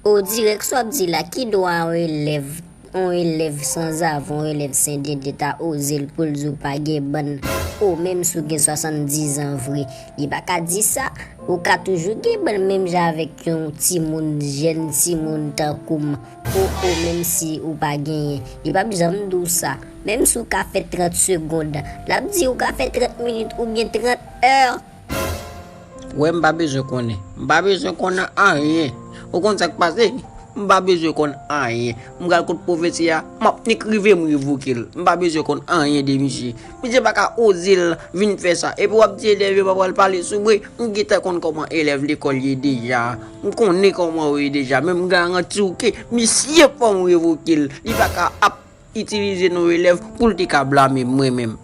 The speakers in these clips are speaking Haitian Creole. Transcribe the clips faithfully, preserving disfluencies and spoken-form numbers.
O dirèk sa w ap di la, ki dwa yon elèv, yon elèv sanzave, yon elèv sendende ta oze l pou l di w pa gen bann? O menm si w gen swasanndizan vre, li pa ka di sa. Ou ka toujou gen bann menm jan avèk yon timoun, jèn timoun tankou m. O, o, menm si ou pa genyen, li p ap janm di w sa. Menm si w ka fè trant segond, l ap di ou ka fè trant minit oubyen trant è. Wè, m pa bezwen konnen. M pa bezwen konnen anyen. Ou konn sa k pase? M pa bezwen konn anyen. M pral kot pwofesè a, m ap nik rive m revoke l. M pa bezwen konn anyen de misye. Misye pa ka oze l vin fè sa. Epi w ap di elèv yo pa pral pale sou mwen. M gentan konn kòman elèv lekòl ye deja. M konnen kòman yo ye deja. Men m garanti w ke misye fò m revoke l. Li pa ka ap itilize non elèv pou l te ka blame mwen menm.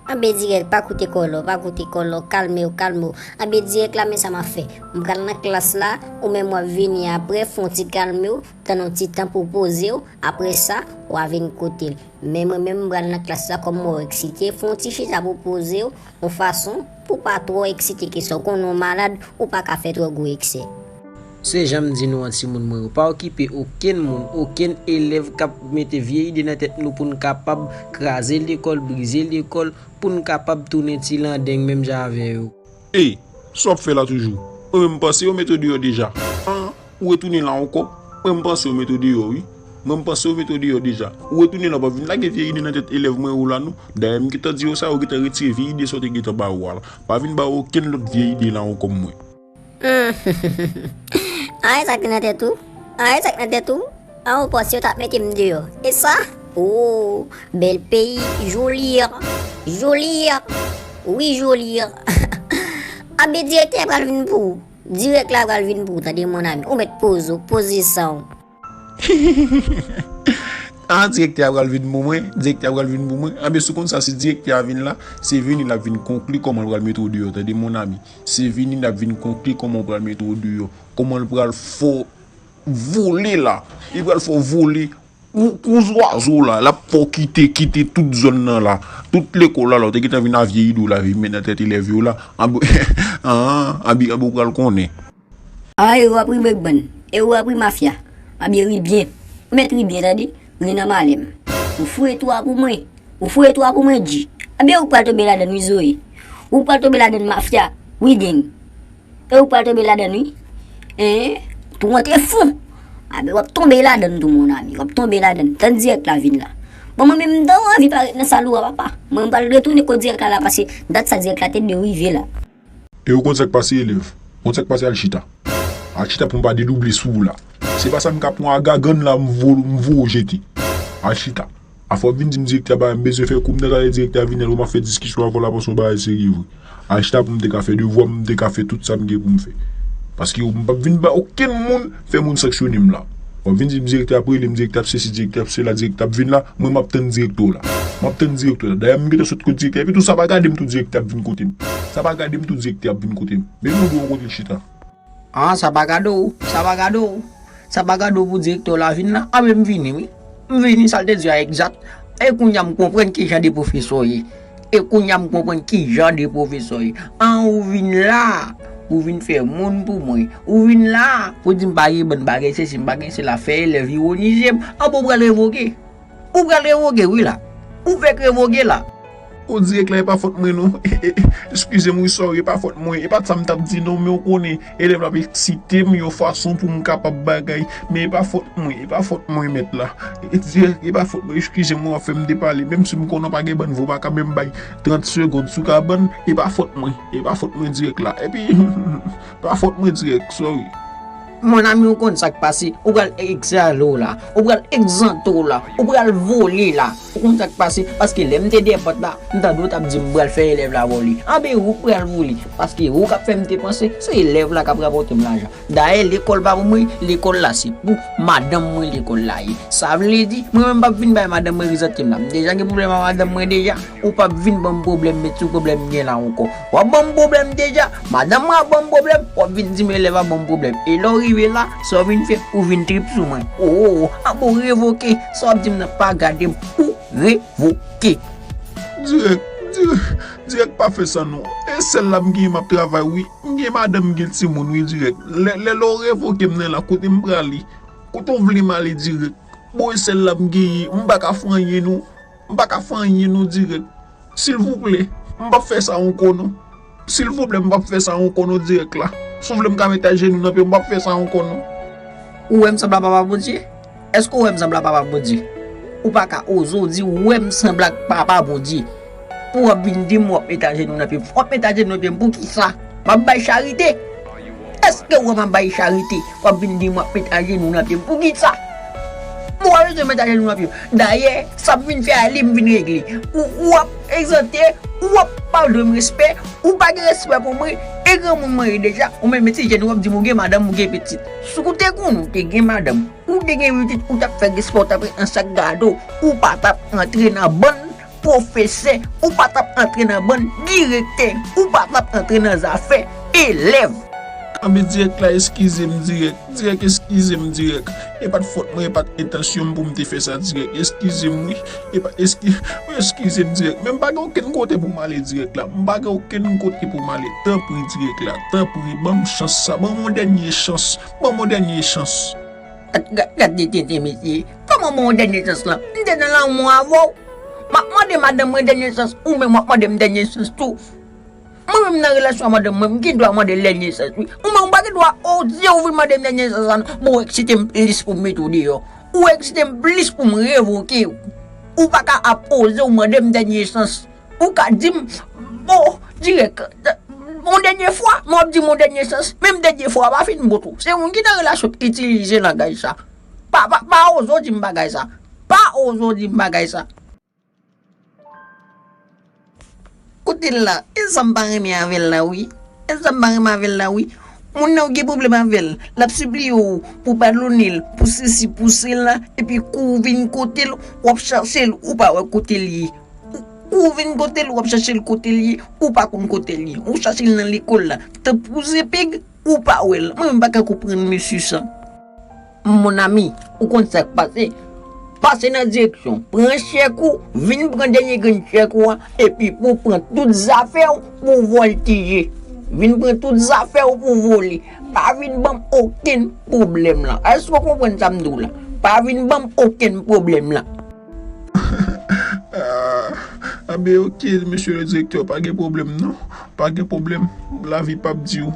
Anben dirèk, pa koute kòlò, pa koute kòlò, kalme w, kalme w. Anben dirèk la, men sa m ap fè. M pral nan klas la, ou menm w ap vini apre, fè yon ti kalme w, tann yon ti tan pou w poze w, apre sa, w a vin koute l. Men mwen menm, m pral nan klas la, kòm mwen w eksite, fè yon ti chita pou w poze w, yon fason pou w pa twò eksite, ke sa w konnen w malad, ou pa ka fè twò gwo eksè. Se jan m di nou an, timoun mwen yo, pa okipe okenn moun, okenn elèv k ap mete vye ide nan tèt nou pou n kapab kraze lekòl, brize lekòl, pou n kapab tounen ti landeng menm jan avè yo. Ey, sa w ap fè la toujou? Mwen menm m panse yo mete w deyò deja. An, ou retounen la ankò? Mwen m panse yo mete w deyò, wi. Mwen m panse yo mete w deyò deja. Ou retounen la, w pa vin lage vye ide nan tèt elèv mwen yo la, non. Dayè, m gentan di yo sa, yo gentan retire vye ide sa w te gentan ba yo a la. Pa vin ba yo okenn lòt vye ide la ankò, mwen. Hmm. Anyen sa k te nan tèt ou? Anyen sa k nan tèt ou? An, ou panse yo t ap mete m deyò? E sa? O, bèl peyi, joli. Joli. Wi, joli. Anben direktè a pral vin pou ou. Dirèk la pral vin pou ou, tande, mon ami. Ou mèt poze w, poze san w. Ah, direktè a pral vin pou mwen, direktè a pral vin pou mwen. Anben, si w konn sa, si direktè a vin la, se vini l ap vin konkli kòman l pral mete w deyò, tande, mon ami. Se vini l ap vin konkli kòman l pral mete w deyò, kòman l pral fè w vole la. Li pral fè w vole kou, kou zwazo la. L ap fè w kite, kite tout zòn nan la. Tout lekòl la, la, w te gentan vin a vye ide w la, vin met nan tèt elèv yo la. Anben, anben, anben, ou pral konnen. A, e w ap ri bèk bann. E w ap ri mafya. Anben ri byen. Ou mèt ri byen, tande. Ri nan malè m. Ou foure twa pou mwen. Ou foure twa pou mwen, Dji. Anben ou pral tonbe ladann wi, Zoe. Ou pral tonbe ladann mafya. Wi, gang. E ou pral tonbe ladann wi. Hein? Tou antre fou. Anben w ap tonbe ladann tou, mon ami. W ap tonbe ladann. Tann dirèk la vin la. Bon, mwen menm m ta anvi pa ret nan sal ou a, papa. Mwen m pral retounen kot dirèk la la, paske dat sa dirèk la te dwe rive la. E ou konn sa k pase, elèv? Ou konn sa k pase, al chita. Al chita pou m pa dedouble sou ou la. Se pa sa m ka pran a gagann la, m vo-, m voye w jete. Al chita. Afè w ap vin di m direktè a pa m bezwen fè kou, m nan talè direktè a vin la, ou m ap fè diskisyon avè w la, panse yon bagay serye vre. Al chita pou m te ka fè devwa m, m te ka fè tout sa m gen pou m fè. Paske m p ap vin ba okenn moun fè moun sanksyone m la. W ap vin di m direktè ap rele m, direktè ap sesi, direktè ap sela, direktè ap vin la, mwen m ap tann direktè w la. M ap tann direktè w la. Dayè, m gentan sot kot direktè, epi tou sa pa gade m tou direktè ap vin kote m. Sa pa gade m tou direktè ap vin kote m. Men m montre w kote l chita. Ah, sa pa gade w, sa pa gade w. Sa pa gade w pou direktè w la vin la. Anben m vini, wi. M vini, sa l te di a egzat. E kounye a m konprann ki jan de pwofesè w ye. E kounye a m konprann ki jan de pwofesè w ye. An, ou vin la pou vin fè moun pou mwen. Ou vin la pou di m pa gen bann bagay sesi, m pa gen sela, fè elèv iwonize m. Anben w pral revoke. Ou pral revoke wi la. Ou fèk revoke la. O dirèk la, e pa fòt mwen non. Eskize m wi, sorry, e pa fòt mwen. E pa t sa m t ap di non, men w konnen, elèv la ap eksite m yon fason pou m kapab bagay. Men e pa fòt mwen, e pa fòt mwen, mèt la. E dirèk, e pa fòt mwen, eskize m wi, w ap fè m depale. Menm si m konnen w pa gen bann vre, w pa ka menm bay trant segond si w ka bann, e pa fòt mwen. E pa fòt mwen dirèk la. Epi, pa fòt mwen dirèk, sorry. Mon ami, ou konn sa k pase, ou pral egzale w la, ou pral egzante w la, ou pral vole la. Ou konn sa k pase, paske lè m te dèyè pòt la, m tande w t ap di m pral fè elèv la vole. Anben ou pral vole, paske ou k ap fè m te panse se elèv la k ap rapòte m lajan. Dayè lekòl pa pou mwen, lekòl la se pou madanm mwen lekòl la ye. Sa vle di, mwen menm m p ap vin bay madanm mwen egzante m la. M deja gen pwoblèm ak madanm mwen deja. Ou p ap vin ban m pwoblèm, met sou pwoblèm m gen la ankò. W ap ban m pwoblèm deja, madanm mwen ap ban m pwoblèm, w ap vin di m elèv ap ban m pwoblèm. E lè w rive la, sa w vin fè, ou vin trip sou mwen. O, o, o, anben w revoke, sa w ap di m nan pa gade m, ou revoke. Dirèk, dirèk, dirèk pa fè sa non. E, Sèl la m genyen m ap travay wi. M gen madanm, m gen timoun wi dirèk. Lè lè lè w revoke m nan la, kote m prale? Kote w vle m ale dirèk? Bon, e sèl la m genyen, m pa ka fè anyen non. M pa ka fè anyen non dirèk. Silvouplè, m p ap fè sa ankò non. Silvouplè, m p ap fè sa ankò non dirèk la. Si w vle m ka met ajenou nan pye w, m p ap fè sa ankò non. Ou wè m sanble ak papa Bondye? Èske w wè m sanble ak papa Bondye? Ou pa ka oze w di w wè m sanble ak papa Bondye. Pou w ap vin di m w ap met ajenou nan pye m. W ap met ajenou nan pye m poukisa? M ap bay charite. Èske w wè m ap bay charite? W ap vin di m w ap met ajenou nan pye m poukisa? M pa bezwen met ajenou nan pye w. Dayè, sa m vin fè a li m vin regle. Ou, ou ap egzante, ou ap pa dwe m respè, ou pa gen respè pou mwen, e granmoun mwen ye deja, ou menm ti jèn, w ap di m ou gen madanm, ou gen pitit. Si w te konnen w te gen madanm, ou te gen pitit, ou t ap fè respè, w t ap ret nan sak gade w, ou pa t ap antre nan bann pwofesè, ou pa t ap antre nan bann direktè, ou pa t ap antre nan zafè elèv. Anben dirèk la, eskize m dirèk. Dirèk, eskize m dirèk. E pa t fòt mwen, e pa t entansyon m pou m te fè sa dirèk. Eskize m wi. E pa, eski, eskize m dirèk. Men m pa gen okenn kote pou m ale dirèk la. M pa gen okenn kote pou m ale. Tanpri dirèk la. Tanpri, ban m chans sa. Ban m yon dènye chans. Ban m yon dènye chans. Gad, gad, gad de tenten, mesye. Kòman ban w dènye chans lan? M te nan lanmou avè w. M ap mande madanm mwen dènye chans, ou menm w ap mande m dènye chans tou. Mwen menm nan relasyon ak madanm mwen, m gen dwa mande l dènye chans wi. Ou menm ou pa gen dwa oze w vin mande m dènye chans la non. Bon, ou eksite m plis pou m mete w deyò. Ou eksite m plis pou m revoke w. Ou pa ka ap oze w mande m dènye chans. Ou ka di m, bon, dirèk, yon dènye fwa, men w ap di m yon dènye chans. Menm dènye fwa a pa fin bon tou. Se moun ki nan relasyon ki itilize langaj sa. Pa, pa, pa oze w di m bagay sa. Pa oze w di m bagay sa. Kote l la? E sa m pa renmen avè l la wi. E sa m pa renmen avè l la wi. Moun nan ou gen pwoblèm avè l. L ap sipliye w pou w padone l, pou sesi, pou sela, epi kou w vin kote l, w ap chache l, ou pa wè kote l ye. Kou w vin kote l, w ap chache l kote l ye, ou pa konn kote l ye. Ou chache l nan lekòl la. Tanpri zepig, ou pa wè l. Mwen menm m pa ka konprann mesye sa. Mon ami, ou konn sa k pase? Pase nan direksyon, pran chèk ou, vin pran dènye grenn chèk ou a, epi pou w pran tout zafè w, pou w vòltije. Vin pran tout zafè w pou w vole. Pa vin ban m okenn pwoblèm la. Èske w konprann sa m di w la? Pa vin ban m okenn pwoblèm la. Ah, anben, oke, mesye le direktè, pa gen pwoblèm non. Pa gen pwoblèm. Lavi p ap di w.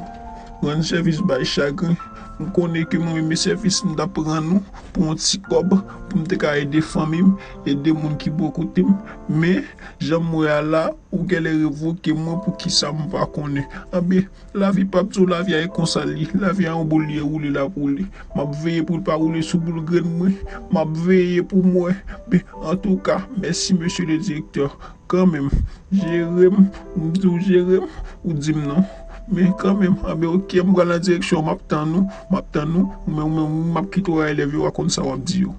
Rann sèvis bay chagren. M konnen ke mwen menm e sèvis m t ap rann ou pou yon ti kòb, pou m te ka ede fanmi m, ede moun ki bò kote m. Men, jan m wè a la, ou genlè revoke mwen pou kisa m pa konnen. Anben, lavi p ap di w, lavi a e konsa l ye. Lavi a yon boul li ye, woule l ap woule. M ap veye pou l pa woule sou boul grenn mwen. M ap veye pou m wè. Men, antouka, mèsi, mesye le direktè. Kanmenm, jere m, m di w jere m, ou di m non. Men kanmenm, anben oke, m pral nan direksyon, m ap tann ou, m ap tann ou, ou menm, ou menm, m ap kite w a elèv yo, w a konn sa w ap di yo.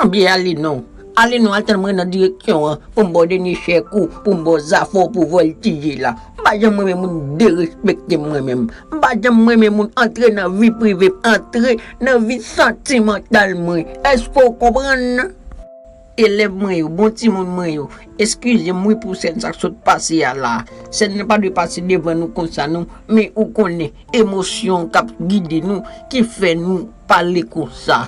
Anben ale non, ale non, al tann mwen nan direksyon an, pou m ba w dènye chèk ou, pou m ba w zafè w pou w vòltije la. M pa janm renmen moun derespekte m mwen menm. M pa janm renmen moun antre nan vi prive m, antre nan vi santimantal mwen. Èske w konprann? Elèv mwen yo, bon timoun mwen yo, eskize m wi pou sèn sa k sot pase a la. Sèn nan pa dwe pase devan nou konsa non, men ou konnen, emosyon k ap gide nou ki fè nou pale konsa.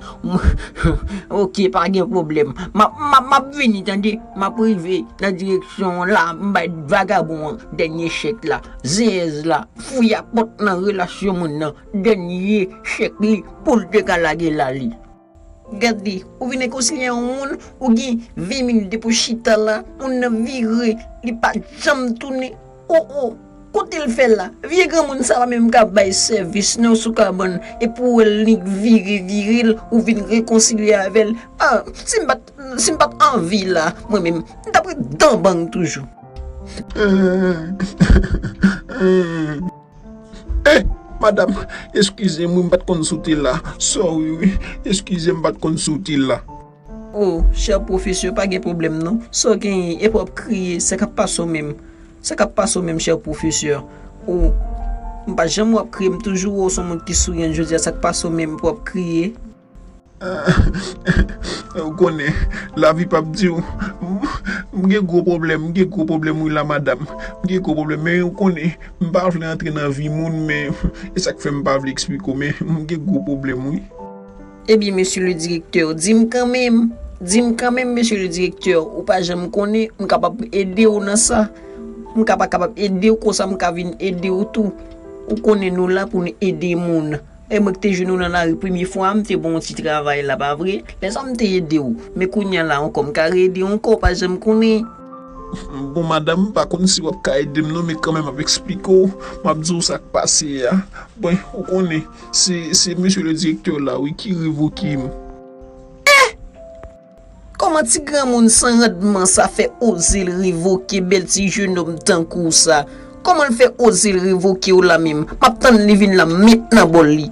Oke, pa gen pwoblèm. M ap, m ap, m ap vini, tande. M ap rive nan direksyon w la, m bay vagabon an dènye chèk la. Zenzèl la, fouyapòt nan relasyon moun nan, dènye chèk li pou l te ka lage l ale. Gade, ou vin rekonsilye yon moun, ou gen ven minit depi w chita la, moun nan vire, li pa janm tounen. O, o, kote l fè la? Vye granmoun sa pa menm ka bay sèvis non sou kabann, epi w wè l nik vire, vire l, ou vin rekonsilye avè l. Ah, si m pa t, si m pa t anvi la, mwen menm, m t ap ret dan bang toujou. Eh, madam, eskize m wi, m pa t konn si w te la. Sorry wi, eskize m, m pa t konn si w te la. Oh, chè pwofesè, pa gen pwoblèm non. Sa w genyen, epi w ap kriye, sa k ap pase w menm? Sa k ap pase w menm, chè pwofesè? Oh, m pa janm wè w ap kriye, m toujou wè w se yon moun ki souriyan, jodi a, sa k pase w menm pou w ap kriye? Ou konnen, lavi p ap di w. M gen gwo pwoblèm, m gen gwo pwoblèm wi la madanm. M gen gwo pwoblèm, men ou konnen, m pa vle antre nan vi moun, men e sa k fè m pa vle eksplike w, men m gen gwo pwoblèm wi. Ebyen, mesye le direktè, di m kanmenm. Di m kanmenm, mesye le direktè, ou pa janm konnen, m kapab ede w nan sa. M ka pa kapab ede w konsa, m ka vin ede w tou. Ou konnen nou la pou n ede moun. E mwen ki te jwenn ou nan lari premye fwa, m te ba w yon ti travay la, pa vre? Lè sa a m te ede w. Men kounye a la ankò, m ka reyede w ankò, ou pa janm konnen. Bon, madanm, m pa konn si w ap ka ede m non, men kanmenm m ap eksplike w, m ap di w sa k pase a. Bon, ou konnen, se, se mesye le direktè la, wi, ki revoke m. Kòman ti granmoun san randman sa fè oze l revoke bèl ti jenòm tankou w sa? Kòman l fè oze l revoke w la menm? M ap tann li vin la, m met nan bòl li.